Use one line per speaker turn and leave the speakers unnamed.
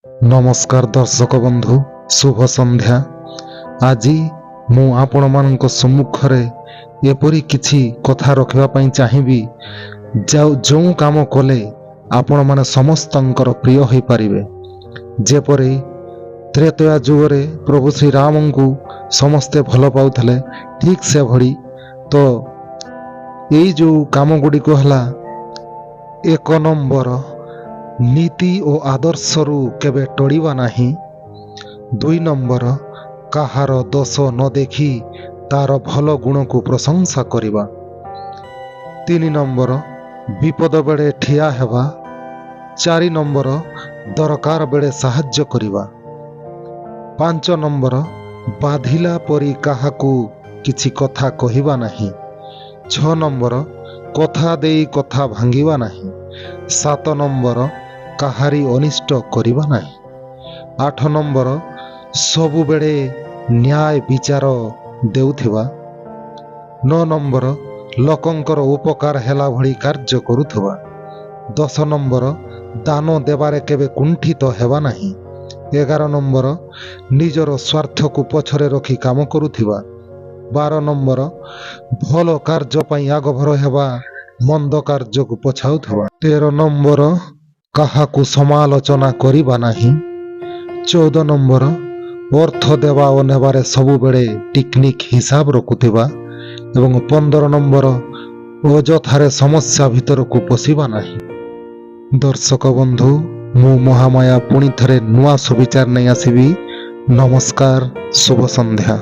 ନମସ୍କାର ଦର୍ଶକ ବନ୍ଧୁ, ଶୁଭ ସନ୍ଧ୍ୟା। ଆଜି ମୁଁ ଆପଣମାନଙ୍କ ସମ୍ମୁଖରେ ଏପରି କିଛି କଥା ରଖିବା ପାଇଁ ଚାହିଁବି, ଯେଉଁ କାମ କଲେ ଆପଣମାନେ ସମସ୍ତଙ୍କର ପ୍ରିୟ ହୋଇପାରିବେ। ଯେପରି ତ୍ରେତୟା ଯୁଗରେ ପ୍ରଭୁ ଶ୍ରୀରାମଙ୍କୁ ସମସ୍ତେ ଭଲ ପାଉଥିଲେ, ଠିକ୍ ସେଭଳି। ତ ଏଇ ଯେଉଁ କାମ ଗୁଡ଼ିକ ହେଲା, 1 ନମ୍ବର, ନୀତି ଓ ଆଦର୍ଶରୁ କେବେ ଟଳିବା ନାହିଁ। 2 ନମ୍ବର, କାହାର ଦୋଷ ନ ଦେଖି ତାର ଭଲ ଗୁଣକୁ ପ୍ରଶଂସା କରିବା। 3 ନମ୍ବର, ବିପଦ ବେଳେ ଠିଆ ହେବା। 4 ନମ୍ବର, ଦରକାର ବେଳେ ସାହାଯ୍ୟ କରିବା। 5 ନମ୍ବର, ବାଧିଲା ପରି କାହାକୁ କିଛି କଥା କହିବା ନାହିଁ। 6 ନମ୍ବର, କଥା ଦେଇ କଥା ଭାଙ୍ଗିବା ନାହିଁ। 7 ନମ୍ବର, କାହାରି ଅନିଷ୍ଟ କରିବା ନାହିଁ। 8 ନମ୍ବର, ସବୁବେଳେ ନ୍ୟାୟ ବିଚାର ଦେଉଥିବା। 9 ନମ୍ବର, ଲୋକଙ୍କର ଉପକାର ହେଲା ଭଳି କାର୍ଯ୍ୟ କରୁଥିବା। 10 ନମ୍ବର, ଦାନ ଦେବାରେ କେବେ କୁଣ୍ଠିତ ହେବା ନାହିଁ। 11 ନମ୍ବର, ନିଜର ସ୍ୱାର୍ଥକୁ ପଛରେ ରଖି କାମ କରୁଥିବା। 12 ନମ୍ବର, ଭଲ କାର୍ଯ୍ୟ ପାଇଁ ଆଗଭର ହେବା, ମନ୍ଦ କାର୍ଯ୍ୟକୁ ପଛାଉଥିବା। 13 ନମ୍ବର, କାହାକୁ ସମାଲୋଚନା କରିବା ନାହିଁ। 14 ନମ୍ବର, ଅର୍ଥ ଦେବା ଓ ନେବାରେ ସବୁବେଳେ ଟିକିନିଖି ହିସାବ ରଖୁଥିବା ଏବଂ 15 ନମ୍ବର, ଅଯଥାରେ ସମସ୍ୟା ଭିତରକୁ ପଶିବା ନାହିଁ। ଦର୍ଶକ ବନ୍ଧୁ, ମୁଁ ମହାମାୟା ପୁଣି ଥରେ ନୂଆ ସୁବିଚାର ନେଇ ଆସିବି। ନମସ୍କାର, ଶୁଭ ସନ୍ଧ୍ୟା।